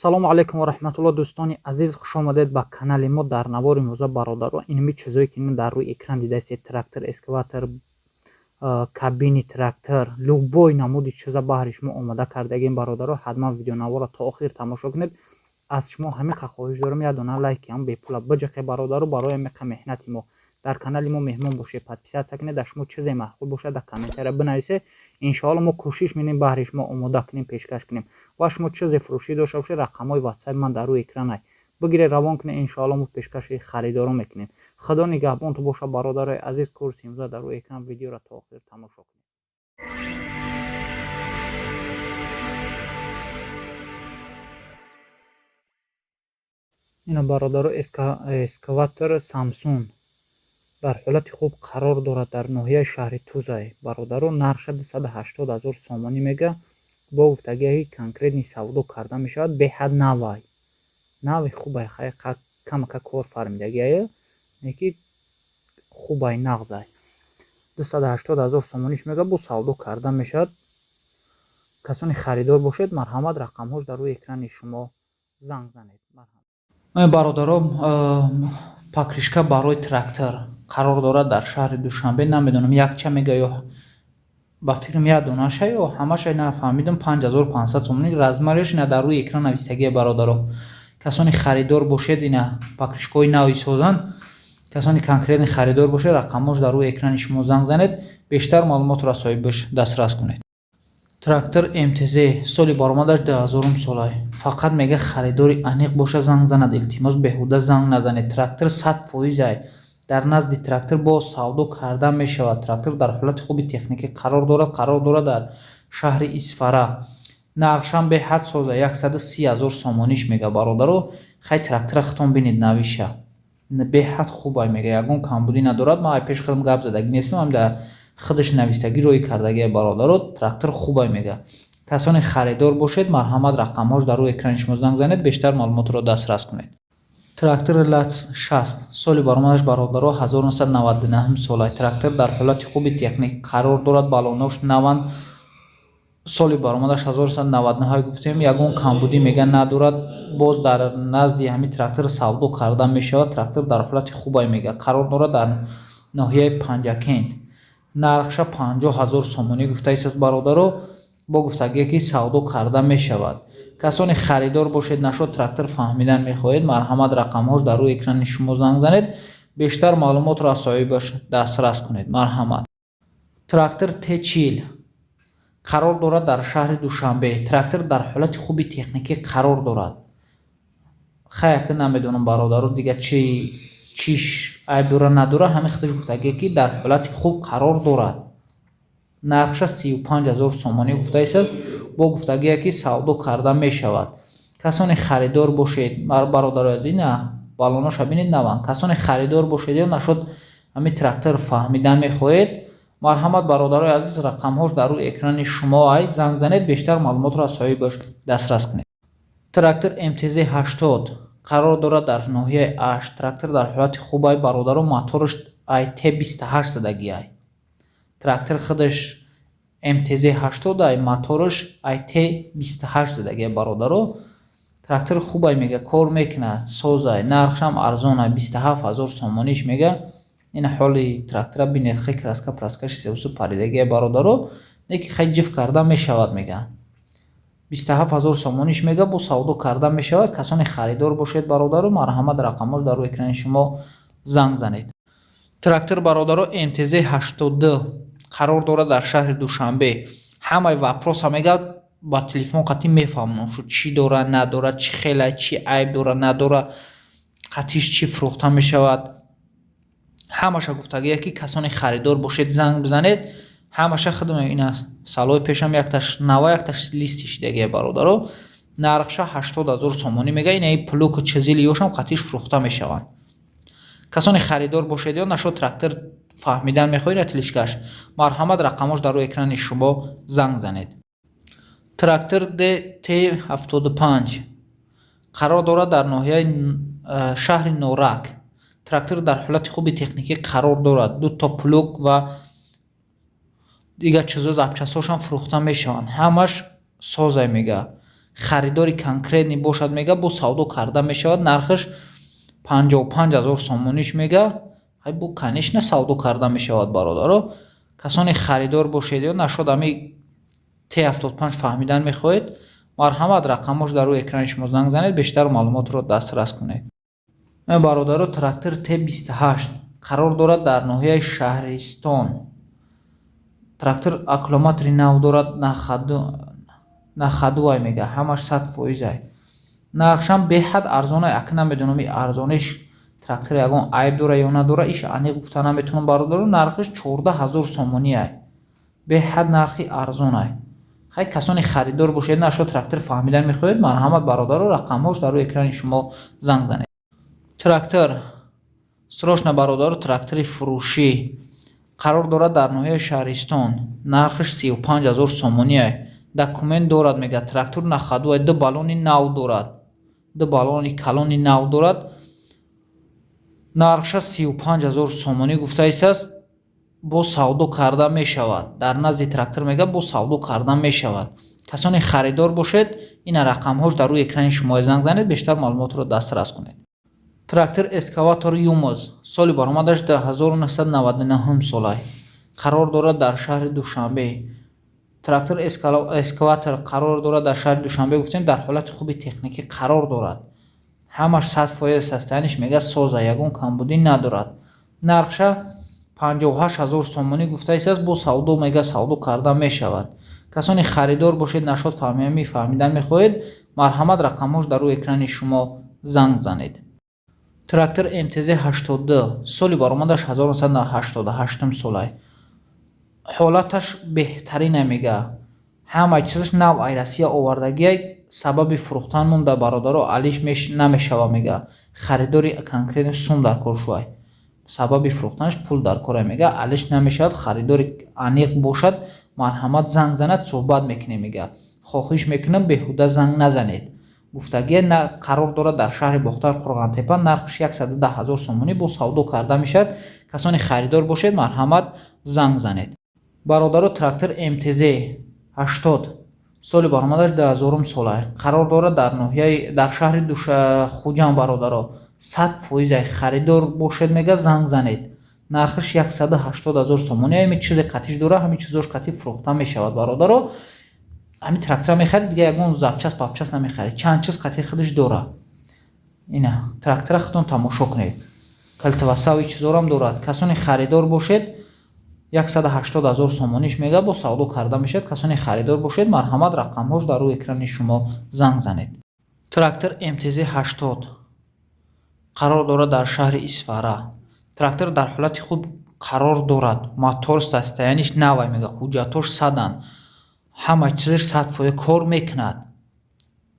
Ассалому алайкум ва раҳматуллоҳ, дӯстони азиз, хушомадед ба канали мо. Дар навори имрӯза, бародаро, инми чизое ки дар рӯи экран дидаистед: трактор, экскаватор, кабини трактор, любой намуди чиза баҳри шумо омода кардагем. Бародаро, ҳатман видеонаворро то охир тамошо кунед. Аз шумо ҳамиқа хоҳиш дорам, як дона лайкиам бепула биҷиқе, бародаро, барои ҳамиқа меҳнати мо. Дар канали мо меҳмон бошед, подписаться кунед. Дар шумо чизе маъқул бошад, дар комментария бинависед. Иншоалло, мо кӯшиш менем, баҳри шумо омода кунем, пешкаш кунем. Ва шумо чизе фурӯшӣ дошта бошед, рақамҳои ватсапи ман дар рӯи экранай, бигиред, равон кунед. Иншоалло, мо пешкаши харидорон мекунем. Худо нигаҳбонтон бошад, бародарои азиз. Курси имрӯза дар рӯи экран, видеоро то охир тамошо кунед. Ина, бародаро, экскаватор Самсун дар ҳолати хуб қарор дорад, дар ноҳияи шаҳри Тузай. Бародаро, нархша 280 000 сомонӣ мега, бо гуфтагиҳои конкретный савдо карда мешавад. Беҳад навай, нави хубай, камака кор фармидагиае, неки хубай, нағзай. 280 000 сомониш мега, бо савдо карда мешавад. Касоне харидор бошед, марҳамат, рақамҳош дар рӯи экрани шумо, занг занед. Бародаро, покрышка барои трактор қарор дорад дар шаҳри Душанбе. Намедонам, якча мега ё ба фикрам як донаша ё ҳамаша, нафаҳмидам. 5500 сомонӣ размераш, ина дар рӯи экран навистагия. Бародаро, касоне харидор бошед, ина покрышкаҳои нави созанд. Касоне конкретный харидор бошед, рақамҳош дар рӯи экрани шумо, занг занед, бештар маълумотро аз соҳибаш дастрас кунед. Трактор МТЗ, соли баромадаш 2000-ум солай. Фақат мега, харидори аниқ боша, занг занад. Илтимос, беҳуда занг назанед. Трактор 100%-ай. Дар назди трактор боз савдо карда мешавад. Трактор дар ҳолати хуби техникӣ қарор дорад, қарор дорад дар шаҳри Исфара. Нархшам беҳад соза, 130 000 сомониш мега. Бародаро, хай, трактора худтон бинед, навиша беҳад хубай мега, ягон камбудӣ надорад. Ман ай пеши худам гап задагӣ нестам, ам дар худаш навистагӣ рӯй кардагия. Бародаро, трактор хубай мега. Касоне харидор бошед, марҳамат, рақамҳош дар рӯи экрани шумо, занг занед, бештар маълумотро дастрас кунед. Трактори Лац 60, соли баромадаш, бародаро, 1999 солай. Трактор дар ҳолати хуби техникӣ қарор дорад, балонош наванд. Соли баромадаш 1999 гуфтем, ягон камбудӣ мега надорад. Боз дар назди ҳамин трактор савдо карда мешавад. Трактор дар ҳолати хубай мега, қарор дорад дар ноҳияи Панҷакент. Нархша 50 000 сомонӣ гуфтаистааст, бародаро, бо гуфтагие ки савдо карда мешавад. Касоне харидор бошед, нашод трактор фаҳмидан мехоҳед, марҳамат, рақамҳош дар рӯи экрани шумо, занг занед, бештар маълумотро аз соҳибаш дастрас кунед. Марҳамат. Трактор Т40 қарор дорад дар шаҳри Душанбе. Трактор дар ҳолати хуби техникӣ қарор дорад. Хаяка намедонам, бародаро, дигар чи чиш айб дора, надора, ҳамин худаш гуфтагие ки дар ҳолати хуб қарор дорад. Нархша 35 000 сомонӣ гуфтаистааст, бо гуфтагие ки савдо карда мешавад. Касоне харидор бошед, бародарои азиз, ина балоноша бинед, наванд. Касоне харидор бошед ё нашод ҳамин трактор фаҳмидан мехоҳед, марҳамат, бародарои азиз, рақамҳош дар рӯи экрани шумо ай, занг занед, бештар маълумотро аз соҳибаш дастрас кунед. Трактор МТЗ 80 қарор дорад дар ноҳияи Ашт. Трактор дар ҳолати хубай, бародаро, мотораш ай Т28 задагиай. Трактор худаш МТЗ 80 ай, мотораш ай Т28 задагиай. Бародаро, трактор хубай мега, кор мекунад, созай, нархшам арзонай, 27 000 сомониш мега. Ин ҳоли трактора бинед, хай, краска праскаш сеусу паридагиай, бародаро, неки хай, ҷиф карда мешавад мега. 27 000 сомониш мега, бо савдо карда мешавад. Касоне харидор бошед, бародаро, марҳамат, рақамҳош дар рӯи экрани шумо, занг занед. Трактор, бародаро, МТЗ 82 қарор дорад дар шаҳри Душанбе. Ҳамаи вопроса мега, ба телефон қатъӣ мефаҳмонам шу, чӣ дора, надора, чӣ хела, чӣ айб дора, надора, қатъиш чӣ фурӯхта мешавад, ҳамаша гуфтагия ки касоне харидор бошед, занг бизанед. Ҳамаша худам ина салои пешам, якташ нава, якташ листи шидагия. Бародаро, нархша 80 000 сомонӣ мега. Инаи плугу чизилиёшам қатъиш фурӯхта мешаванд. Касоне харидор бошед ё нашод трактор фаҳмидан мехоҳед, тележкаш, марҳамат, рақамҳош дар рӯи экрани шумо, занг занед. Трактор ДТ 75 қарор дорад дар ноҳияи шаҳри Норак. Трактор дар ҳолати хуби техникӣ қарор дорад, дуто плуг ва дигар чизо, запчастҳошам фурӯхта мешаванд. Ҳамаш созай мега. Харидори конкретный бошад, мега, бо савдо карда мешавад. Нархаш 55 000 сомониш мега. Хай, бу, конечно, савдо карда мешавад, бародаро. Касоне харидор бошед ё нашод ами Т75 фаҳмидан мехоҳед, марҳамат, рақамҳош дар рӯи экрани шумо, занг занед, бештар маълумотро дастрас кунед. Бародаро, трактор Т28 қарор дорад дар ноҳияи Шаҳристон. Трактор аккумулятори нав дорад, на ходу ай, мега, ҳамаш 100%-ай. Нархшам беҳад арзонай. Ака, намедонам, и арзониш трактор ягон айб дора ё надора, иш аниқ гуфта наметавонам, бародаро. Нархаш 14 000 сомониай, беҳад нархи арзонай. Хай, касоне харидор бошед, нашо трактор фаҳмидан мехоҳед, марҳамат, бародаро, рақамҳош дар рӯи экрани шумо, занг занед. Трактор срочно, бародаро, трактори фурӯшӣ қарор дорад дар ноҳияи Шаҳристон. Нархаш 35 000 сомониай. Документ дорад, мега, трактор на ходу ай, ду баллони нав дорад, ду баллони калони нав дорад. Нархша 35 000 сомонӣ гуфтаистааст, бо савдо карда мешавад. Дар назди трактор, мега, бо савдо карда мешавад. Касоне харидор бошед, ина рақамҳош дар рӯи экрани шумо, занг занед, бештар маълумотро дастрас кунед. Трактор эскаватор ЮМЗ, соли баромадаш 1999 солай, қарор дорад дар шаҳри Душанбе. Трактор эскаватор қарор дорад дар шаҳри Душанбе, гуфтем, дар ҳолати хуби техникӣ қарор дорад, ҳамаш 100% состояние ш, мега, соза, ягон камбудӣ надорад. Нархша 58 000 сомонӣ гуфтаистааст, бо савдо, мега, савдо карда мешавад. Касоне харидор бошед, нашод фаҳмидан мехоҳед, марҳамат, рақамҳош дар рӯи экрани шумо, занг занед. Трактор МТЗ 82, соли баромадаш 1988 солай, ҳолаташ беҳтарине, мега, ҳамаи чизаш нав, ай Россия овардагиай. Сабаби фурӯхтан монда, бародаро, алиш намешава, мега, харидори конкретный сум дар кор шувай. Сабаби фурӯхтанаш пул дар кора, мега, алиш намешавад. Харидори аниқ бошад, марҳамат, занг занад, суҳбат мекунем, мега. Хоҳиш мекунам, беҳуда занг назанед, гуфтагия. Қарор дорад дар шаҳри Бохтар, Қурғантепа. Нархаш 110 000 сомонӣ, бо савдо карда мешавад. Касоне харидор бошед, марҳамат, занг занед. Бародаро, трактор МТЗ 80, соли баромадаш 2000 сола, қарор дорад дар ноҳияи, дар шаҳри Хуҷанд. Бародаро, 100%-ай. Харидор бошед, мега, занг занед. Нархаш 180 000 сомонӣ. Ҳами чизе қатиш дора, ҳамин чизош қатӣ фурӯхта мешавад. Бародаро, ҳамин трактора мехарид, дига ягон запчасть папчас намехарид, чанд чиз қатӣ худаш дора. Ина трактора худтон тамошо кунед, калтавасави чизорам дорад. Касоне харидор бошед, 180 000 сомониш, мега, бо савдо карда мешавад. Касоне харидор бошед, марҳамат, рақамҳош дар рӯи экрани шумо, занг занед. Трактор МТЗ 80 қарор дорад дар шаҳри Исфара. Трактор дар ҳолати хуб қарор дорад, мотор состояние ш навай, мега, ҳуҷҷатош саданд, ҳама чизаш 100% кор мекунад.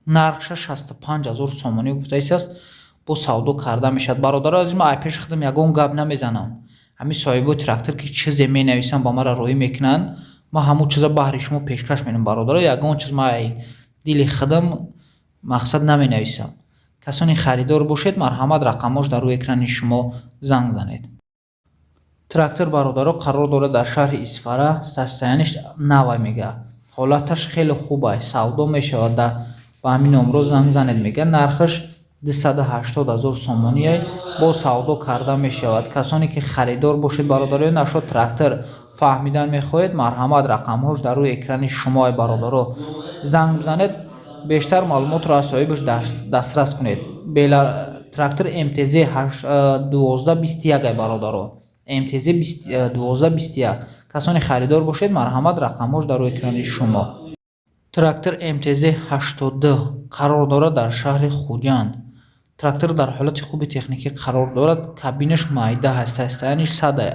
Нархша 65 000 сомонӣ гуфтаистааст, бо савдо карда мешавад. Бародаро азиз, ман ай пеши худам ягон гап намезанам. Ҳамин соҳибои трактор ки чизе менависанд, ба мара роҳӣ мекунанд, ман ҳамун чиза баҳри шумо пешкаш менам. Бародаро, ягон чиз ман ай дили худам мақсад наменависам. Касоне харидор бошед, марҳамат, рақамҳош дар рӯи экрани шумо, занг занед. Трактор, бародаро, қарор дорад дар шаҳри Исфара, состояние ш навай, мега, ҳолаташ хеле хуб ай, савдо мешавад. Ба ҳамин номро занг занед, мега, нархаш 280 000 сомониай, бо савдо карда мешавад. Касоне ки харидор бошед, бародаро, нашод трактор фаҳмидан мехоҳед, марҳамат, рақамҳош дар рӯи экрани шумо, бародаро, занг бизанед, бештар маълумотро аз соҳибаш дастрас кунед. Трактор МТЗ 1221 ай, бародаро, МТЗ 1221. Касоне харидор бошед, марҳамат, рақамҳош дар рӯи экрани шумо. Трактор МТЗ 82 қарор дорад дар шаҳри Хуҷанд. Трактор дар ҳолати хуби техникӣ қарор дорад, кабинаш майда ҳаст, состояние ш сада,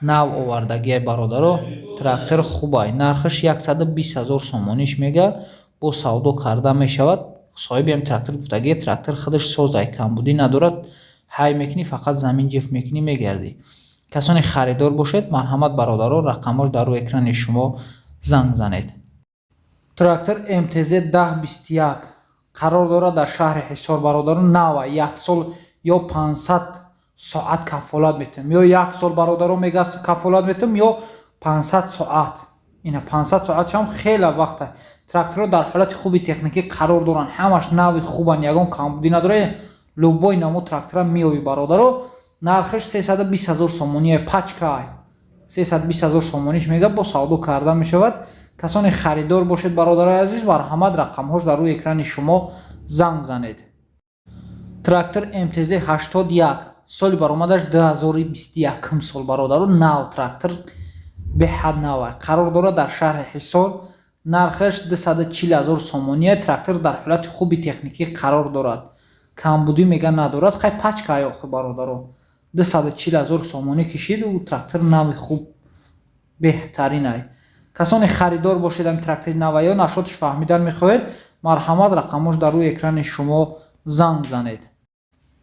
нав овардагиай. Бародаро, трактор хубай, нархаш 120 000 сомониш, мега, бо савдо карда мешавад. Соҳиби ҳами трактор гуфтагия, трактор худаш созай, камбудӣ надорад, ҳай мекунӣ, фақат замин ҷиф мекунӣ, мегардӣ. Касоне харидор бошед, марҳамат, бародаро, рақамҳош дар рӯи экрани шумо, занг занед. Трактор МТЗ 1021 қарор дорад дар шаҳри Ҳисор. Бародаро, нава, як сол ё 500 соат кафолат метиҳам, ё як сол, бародаро, мега, кафолат метиҳам, ё 500 соат. Ина 500 соатшам хеле вақта. Тракторҳо дар ҳолати хуби техникӣ қарор доранд, ҳамаш нави хубанд, ягон камбудӣ надорад. Любой намуд трактора меёбӣ, бародаро. Нархаш 320 000 сомоние, пачкай 320 000 сомониш мега, бо савдо карда мешавад. Касоне харидор бошед, бародарои азиз, марҳамат, рақамҳош дар рӯи экрани шумо, занг занед. Трактор МТЗ 81, соли баромадаш 2021 сол, бародаро, нав трактор, беҳад нава. Қарор дорад дар шаҳри Ҳисор. Нархаш 240 000 сомоние. Трактор дар ҳолати хуби техникӣ қарор дорад, камбудӣ мега надорад. Хай, пачка охи, бародаро, 240 000 сомонӣ кишид. Ӯ трактор нави хуб, беҳтаринай. Касоне харидор бошед ами трактори нава ё нашоташ фаҳмидан мехоҳед, марҳамат, рақамҳош дар рӯи экрани шумо, занг занед.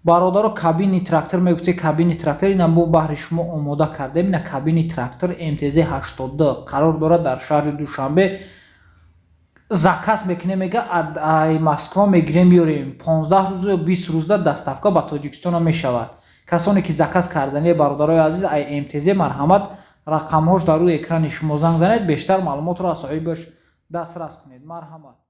Бародаро, кабини трактор мегуфте, кабини трактор ина мо баҳри шумо омода кардем. Ина кабини трактор МТЗ 82, қарор дорад дар шаҳри Душанбе. Заказ мекунем, мега, ай Москва мегирем, меёрем, 15 рӯз ё 20 рӯзда доставка ба Тоҷикистона мешавад. Касоне ки заказ кардане, бародарои азиз, ай МТЗ, марҳамат, рақамҳош дар рӯи экрани шумо, занг занед, бештар маълумотро аз соҳибаш дастрас кунед. Марҳамат.